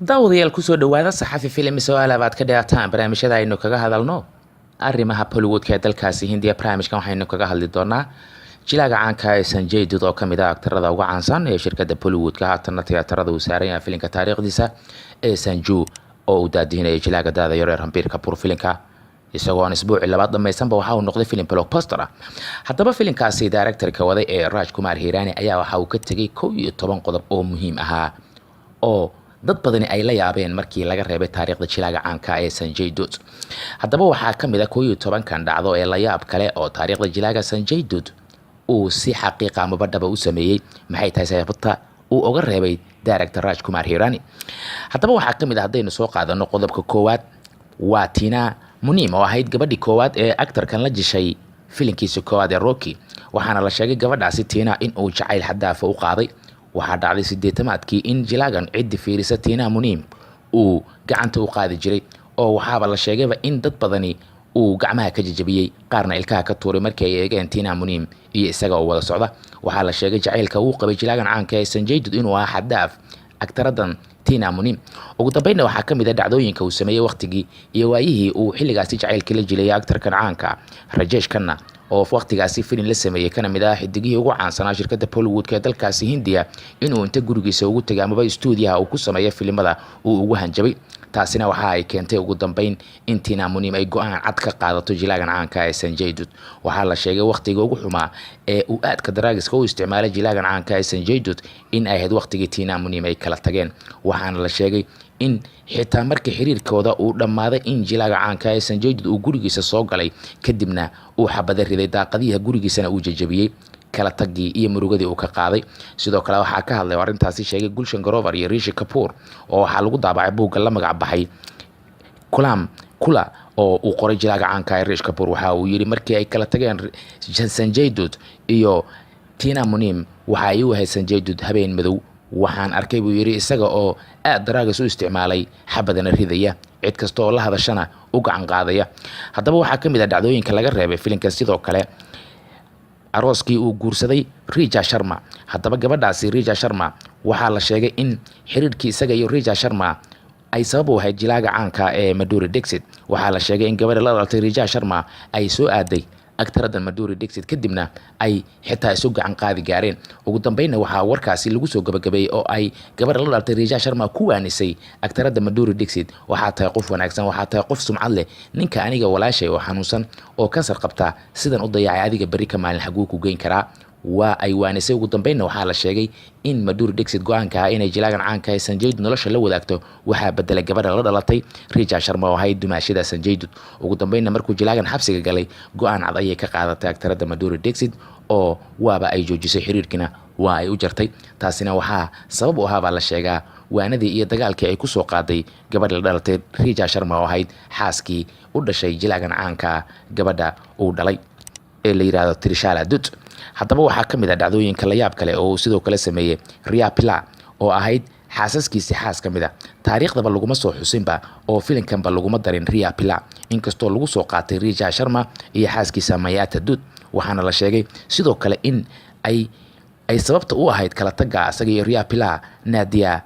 Daawadayaal, kusoo dhawaada Saxafi Filim oo alaab aad ka dheerataan barnaamijyada aynu kaga hadalno arrimaha Bollywoodka ee dalkaasi Hindiya. Barnaamijkan waxaynu kaga hadli doonaa jilaaga caanka ee Sanjay Dutt, oo kamid ah aktarada ugu caansan ee shirkadda Bollywoodka, haatanna tiyaatarada uu saaran yahay filinka taariikhdiisa ee Sanju oo uu daadihinayay jilaaga daada yar ee Ranbir Kapoor. Filinka isagoo aan isbuucii labaad dhamaysanba waxa uu noqday filim blockbuster ah. Haddaba filinkaasi directorka waday ee Raj Kumar Hirani ayaa waxa uu ka tegay 11 qodob oo muhiim ahaa oo dad badani ay la yaabeen markii laga reebay taariikhda jilaaga caanka ee Sanjay Dutt. Haddaba waxaa ka mid ah 11-kan dhacdo ee la yaab kale oo taariikhda jilaaga Sanjay Dutt uu si xaqiiqa amaba dhaba u sameeyey. Maxay tahay sababta uu oga reebay director Raj Kumar Hirani? Haddaba waxaa ka mid ah, haddaynu soo qaadano qodobka koowaad, waa Tina Munim oo ahayd gabadhii koowaad ee actorkan la jishay filinkiisa koowaad ee Rocky. Waxaana la sheegay gabadhaasi Tina in uu jacayl xadaafa u qaaday. Waxaa dhacday 80-aadkii in jilaagan ciddi fiirisa Tina Munim uu gacanta u qaadi jiray, oo waxaaba la sheegayba in dad badani uu gacmaha ka jajabiyey, qaarna ilkaha ka tuuray markii ay eegeen Tina Munim iyo isaga oo wada socda. Waxaa la sheegay jacaylka uu qabay jilaagan caanka ee Sanjay Dutt inuu ahaa xaddaaf actoradan Tina Munim. Ugu dambeynna waxaa ka mid ah dhacdooyinka uu sameeyey waqtigii iyo waayihii uu xilligaasi jacaylkii la jilayay actorkan caanka Rajesh Khanna, oo waqtigaasi filin la sameeyey, kana mid ah xidigihii ugu caansanaa shirkadda Bollywoodka ee dalkaasi Hindiya, inuu inta gurigiisa ugu tegay amaba stuudiyaha uu ku sameeyo filimada uu ugu hanjabay. Taasina waxa ay keentay ugu dambeyn in Tina Munim ay go-aan cad ka qaadato jilaagan caanka ee Sanjay Dutt. Waxaa la sheegay waqtiga ugu xumaa ee uu aadka daraagiska u isticmaalay jilaagan caanka ee Sanjay Dutt in ay ahayd waqtigii Tina Munim ay kala tageen. Waxaana la sheegay in xitaa markii xiriirkooda uu dhammaaday in jilaaga caanka ee Sanjay Dutt uu gurigiisa soo galay, kadibna uu xabada riday, daaqadihi gurigiisana uu jajabiyey, kala tagii iyo murugadii uu ka qaaday. Sidoo kale waxaa ka hadlay oo arrintaasi sheegay Gulshan Grover iyo Rishi Kapoor, oo waxaa lagu daabacay buugga la magac baxay Khullam Khula oo uu qoray jilaaga caanka ee Rishi Kapoor. Waxa uu yidhi, markii ay kala tageen Sanjay Dutt iyo Tina Munim, waxa ay u ahayd Sanjay Dutt habeen madow. Waxaan arkay, buu yidhi, isaga oo aad drugs u isticmaalay, xabadana ridaya, cid kasta oo la hadashana u gacan qaadaya. Haddaba waxaa ka mid ah dhacdooyinka laga reebay filimka sidoo kale arooskii uu guursaday Richa Sharma. Haddaba gabadhaasi Richa Sharma waxaa la sheegay in xiriirkii isaga iyo Richa Sharma ay sabab u ahayd jilaaga caanka ee Madhuri Dixit. Waxaa la sheegay in gabadha la dhalatay Richa Sharma ay soo aaday actoradan Madhuri Dixit, kadibna ay xitaa isu gacan qaadi gaareen. Ugu dambeynna waxaa warkaasi lagu soo gabagabeeyey oo ay gabadha la dhalatay Richa Sharma ku waanisay actorada Madhuri Dixit: "Waxaa tahay qof wanaagsan, waxaa tahay qof sumcad leh. Ninka aniga walaashay oo xanuunsan oo kansar qabta sidan u dayacay, adiga berri ka maalin xaguu ku geyn karaa?" Waa ay waanisay. Ugu dambeynna waxaa la sheegay in Madhuri Dixit go-aanka ah inay jilaagan caanka ee Sanjay Dutt nolosha la wadaagto waxaa bedelay gabadha la dhalatay Richa Sharma oo ahayd dumaashida Sanjay Dutt. Ugu dambeynna markuu jilaagan xabsiga galay, go-aan cad ayay ka qaadatay actorada Madhuri Dixit oo waaba ay joojisay, xiriirkiina waa ay u jartay. Taasina waxaa sabab u ahaa, baa la sheegaa, waanadii iyo dagaalkii ay kusoo qaaday gabadha la dhalatay Richa Sharma, oo ahayd xaaskii u dhashay jilaagan caanka gabadha uu dhalay ee la yidhaahdo Trishala Dutt. Haddaba waxaa ka mid ah dhacdooyinka layaab kale oo uu sidoo kale sameeyey Riya Pillai, oo ahayd xaasaskiisii xaas ka mid a. Taariikhdaba laguma soo xusinba oo filinkanba laguma darin Riya Pillai, inkastoo lagu soo qaatay Richa Sharma iyo xaaskiisa Mayata Dutt. Waxaana la sheegay sidoo kale in ay sababta u ahayd kala tagga asaga iyo Riya Pillai Nadia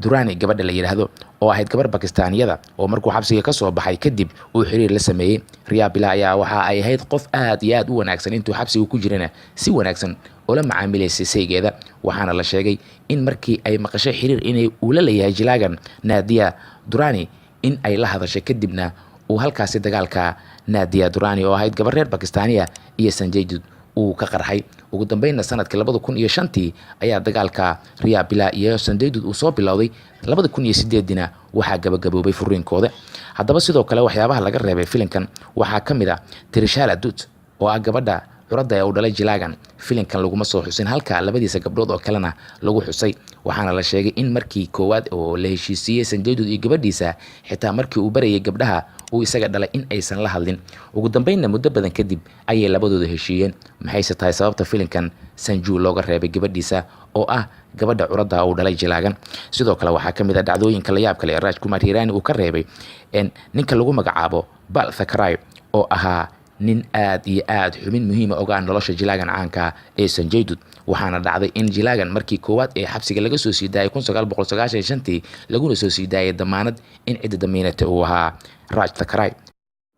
Durani gabadha la yidhaahdo, oo ahayd gabar Bakistaaniyada oo markuu xabsiga ka soo baxay kadib uu xiriir la sameeyey. Riya Pillai ayaa waxa ay ahayd qof aad iyo aad u wanaagsan, intuu xabsiga ku jirana si wanaagsan ula macaamilaysay saygeeda. Waxaana la sheegay in markii ay maqashay xiriir inay ula leeyahay jilaagan Nadia Durani in ay la hadashay, kadibna uu halkaasi dagaalka Nadia Durani, oo ahayd gabar reer Bakistaaniya, iyo Sanjay Dutt uu ka qarxay. Ugu dambeynna sanadkii 2005-tii ayaa dagaalka Riya Pillai iyo Sanjay Dutt uu soo bilowday, 2008-diina waxaa gabagaboobay furiinkooda. Haddaba sidoo kale waxyaabaha laga reebay filimkan waxaa ka mid ah Trishala Dutt, oo ah gabadha curadda ee uu dhalay jilaagan. Filimkan laguma soo xusin, halka labadiisa gabdhood oo kalena lagu xusay. Waxaana la sheegay in markii koowaad oo la heshiisiiyey Sanjay Dutt iyo gabadhiisa, xitaa markii uu barayay gabdhaha uu isaga dhalay in aysan la hadlin. Ugu dambeynna muddo badan kadib ayay labadooda heshiiyeen. Maxayse tahay sababta filimkan Sanju looga reebay gabadhiisa, oo ah gabadha curadda uu dhalay jilaagan? Sidoo kale waxaa ka mid ah dhacdooyinka layaab kale ee Raj Kumar Hirani uu ka reebay ninka lagu magacaabo Bal Thackeray, oo ahaa Nin aad iyo aad xubin muhiima ogaa nolosha jilaagan caanka ee Sanjay Dutt. Waxaana dhacday in jilaagan markii koowaad ee xabsiga laga soo sii daayay 1995-tii, laguna soo sii daayay damaanad in cidda damiinata uu ahaa Raj Thackeray.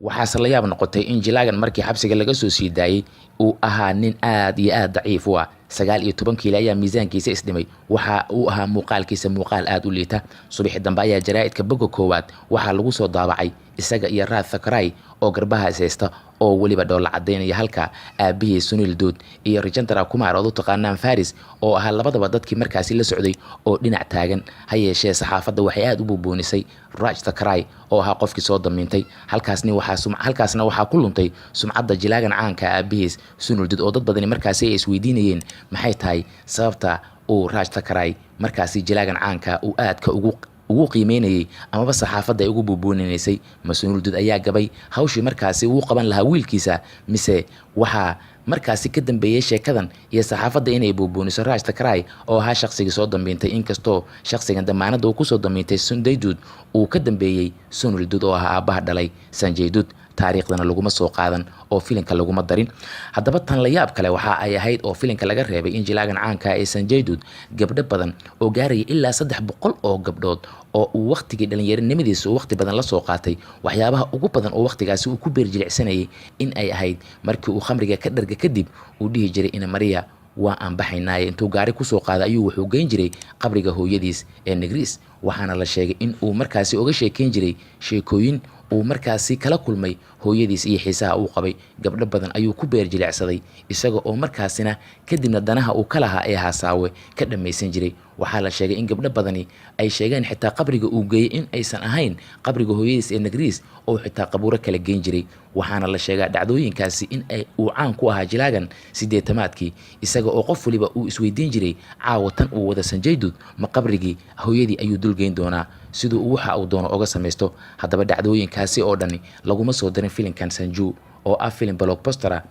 Waxaase la yaab noqotay in jilaagan markii xabsiga laga soo sii daayey uu ahaa nin aad iyo aad daciif u ah. 19 kiilo ayaa miisaankiisa isdhimay. Waxa uu ahaa muuqaalkiisa muuqaal aad u liita. Subaxi dambe ayaa jaraa'idka boga koowaad waxaa lagu soo daabacay isaga iyo Raj Thackeray oo garbaha is haysta oo weliba dhoolla cadaynaya, halka aabihii Sunil Dutt iyo Rajendra Kumar, ood u taqaanaan Faris, oo ahaa labadaba dadkii markaasi la socday oo dhinac taagan. Ha yeeshee, saxaafadda waxay aad u buubuunisay Raj Thackeray oo ahaa qofkii soo damiintay. Halkaasna waxaa ku luntay sumcadda jilaagan caanka aabihiis Sunil Dutt, oo dad badani markaasi ay isweydiinayeen maxay tahay sababta uu Raj Thackeray markaasi jilaagan caanka uu aadka ugu qiimeynayay amaba saxaafadda ay ugu buubuuninaysay. Ma Sunil Dutt ayaa gabay hawshii markaasi uu qaban lahaa wiilkiisa, mise waxaa markaasi ka dambeeyey sheekadan iyo saxaafadda inay buubuuniso Raj Thackeray oo ahaa shaqsigii soo dambiintay, inkastoo shaqsigan damaanadda uu kusoo damiintay Sanjay Dutt uu ka dambeeyey Sunil Dutt oo ahaa aabbaha dhalay Sanjay Dutt? Taariikhdana laguma soo qaadan oo filinka laguma darin. Haddaba, tan la yaab kale waxa ay ahayd oo filinka laga reebay in jilaagan caanka ee Sanjay Dutt gabdho badan oo gaaraya ilaa 300 oo gabdhood oo uu waqtigii dhalinyaronimadiisa uu waqti badan la soo qaatay, waxyaabaha ugu badan oo waqtigaasi uu ku beerjilicsanayay in ay ahayd markii uu khamriga ka dharga kadib uu dhihi jiray, "Ina Mariya, waa aan baxaynaaye." Intuu gaari kusoo qaaday ayuu wuxuu geyn jiray qabriga hooyadiis ee Nigris. Waxaana la sheegay in uu markaasi uga sheekeyn jiray sheekooyin uu markaasi kala kulmay hooyadiis iyo xiisaha uu qabay. Gabdho badan ayuu ku beer jilicsaday, isaga oo markaasina kadibna danaha uu ka lahaa ee haasaawe ka dhammaysan jiray. Waxaa la sheegay in gabdho badani ay sheegeen xitaa qabriga uu geeyey in aysan ahayn qabriga hooyadiis ee Nagriis, oo xitaa qabuuro kala geyn jiray. Waxaana la sheegaa dhacdooyinkaasi in ay uu caan ku ahaa jilaagan sideetamaadkii, isaga oo qof waliba uu isweydiin jiray, caawa tan uu wada Sanjay Dutt ma qabrigii hooyadii ayuu dulgeyn doonaa, siduu waxa uu doono oga samaysto? Haddaba, dhacdooyinkaasi oo dhani laguma soo darin filinkan Sanju oo ah filin blockbuster ah.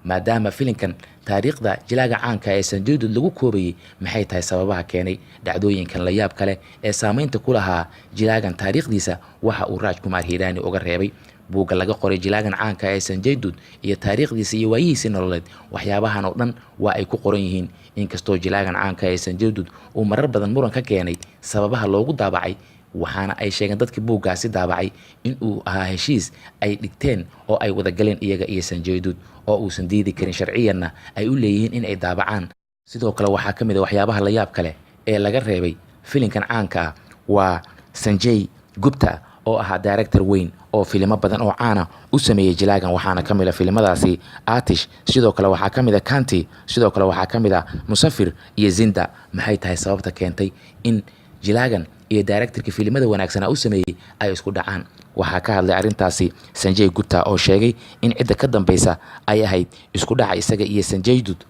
Maadaama filinkan taariikhda jilaaga caanka ee Sanjay Dutt lagu koobayay, maxay tahay sababaha keenay dhacdooyinkan la yaab kale ee saameynta ku lahaa jilaagan taariikhdiisa waxa uu Raj Kumar Hirani uga reebay buugga laga qoray jilaagan caanka ee Sanjay Dutt iyo taariikhdiisa iyo waayihiisii nololeed? Waxyaabahan oo dhan waa ay ku qoran yihiin, inkastoo jilaagan caanka ee Sanjay Dutt uu marar badan muran ka keenay sababaha loogu daabacay. Waxaana ay sheegeen dadkii buuggaasi daabacay in uu ahaa heshiis ay dhigteen oo ay wada galeen iyaga iyo Sanjay Dutt, oo uusan diidi karin, sharciyanna ay u leeyihiin in ay daabacaan. Sidoo kale, waxaa ka mid a waxyaabaha la yaab kale ee laga reebay filinkan caanka ah waa Sanjay Gupta oo ahaa director weyn oo filimo badan oo caana u sameeyey jilaagan. Waxaana ka mid a filimadaasi Aatish, sidoo kale waxaa ka mid a Kanti, sidoo kale waxaa ka mid a Musafir iyo Zinda. Maxay tahay sababta keentay in jilaagan iyo directorka filimada wanaagsanaa u sameeyey ay isku dhacaan? Waxaa ka hadlay arrintaasi Sanjay Gupta oo sheegay in cidda ka dambeysa ay ahayd isku dhaca isaga iyo Sanjay Dutt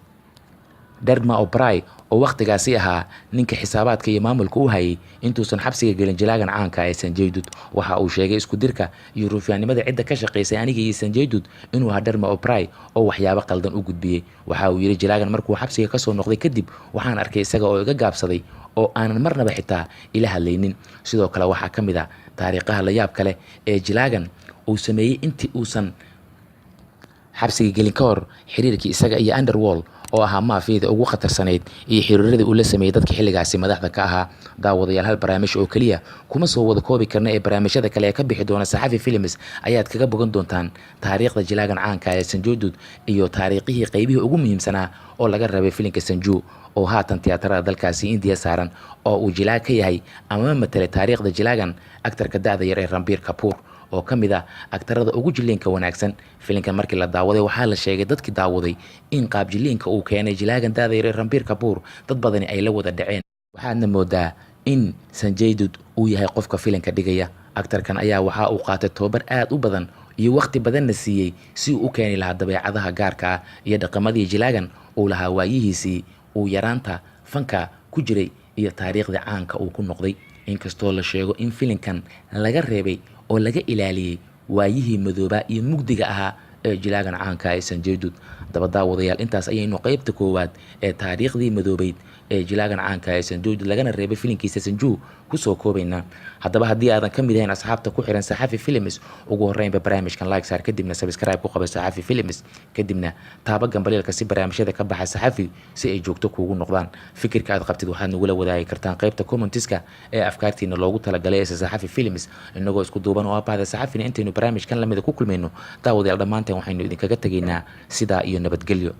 Dharma Oberai, oo wakhtigaasi ahaa ninka xisaabaadka iyo maamulka u hayay intuusan xabsiga gelin jilaagan caanka ee Sanjay Dutt. Waxa uu sheegay isku dirka iyo ruufyaannimada cidda ka shaqaysay aniga iyo Sanjay Dutt inuu ahaa Dharma Oberai oo waxyaabo qaldan u gudbiyey. Waxa uu yidhi, jilaagan markuu xabsiga kasoo noqday kadib waxaan arkay isaga oo iga gaabsaday oo aanan marnaba xitaa ila hadlaynin. Sidoo kale, waxaa ka mid ah taariikhaha la yaab kale ee jilaagan uu sameeyey intii uusan xabsiga gelin ka hor xiriirkii isaga iyo underworld oo ahaa maafiyada ugu khatarsanayd iyo xiriiradii uu la sameeyey dadka xilligaasi madaxda ka ahaa. Daawadayaal, hal barnaamij oo keliya kuma soo wada koobi karna ee barnaamijyada kale ee ka bixi doona Saxafi Films ayaad kaga bogan doontaan taariikhda jilaagan caanka ee Sanjay Dutt iyo taariikhihii qaybihii ugu muhiimsanaa oo laga rabay filinka Sanju oo haatan tiyaatarada dalkaasi Indiya saaran, oo uu jilaag ka yahay ama matelay taariikhda jilaagan aktarka da'da yar ee Ranbir Kapoor, oo ka mid ah aktarada ugu jiliinka wanaagsan. Filinkan markii la daawaday, waxaa la sheegay dadkii daawaday in qaab jiliinka uu keenay jilaagan da'da yar ee Ranbir Kapoor dad badani ay la wada dhaceen. Waxaadna moodaa in Sanjay Dutt uu yahay qofka filinka dhigaya. Aktarkan ayaa waxa uu qaatay tobabar aad u badan iyo waqti badanna siiyey si uu u keeni lahaa dabeecadaha gaarka ah iyo dhaqamadii jilaagan uu lahaa waayihiisii uu yaraanta fanka ku jiray iyo taariikhdii caanka uu ku noqday. Inkastoo la sheego in filinkan laga reebay oo laga ilaaliyey waayihii madoobaa iyo mugdiga ahaa ee jilaagan caanka ee Sanjay Dutt. Daba daawadayaal, intaas ayaynu qeybta koowaad ee taariikhdii madoobeyd. ee jilaagan caanka ee Sanjay Dutt, lagana reebay filinkiisa Sanju, kusoo koobaynaa. Haddaba, haddii aadan ka mid ahayn asxaabta ku xiran Saxafi Films, ugu horreynba barnaamijkan like saar, kadibna subscribe ku qaba Saxafi Films, kadibna taaba gambaleelka si barnaamijyada ka baxa Saxafi si ay joogto kuugu noqdaan. Fikirka aad qabtid waxaad nagula wadaagi kartaan qaybta commentiska ee afkaartiina loogu talagalay ee Saxafi Films. Inagoo isku duuban oo abahda Saxafina, intaynu barnaamijkan lamida ku kulmayno, daawadayaal, dhammaanteen waxaynu idinkaga tegaynaa sidaa iyo nabadgelyo.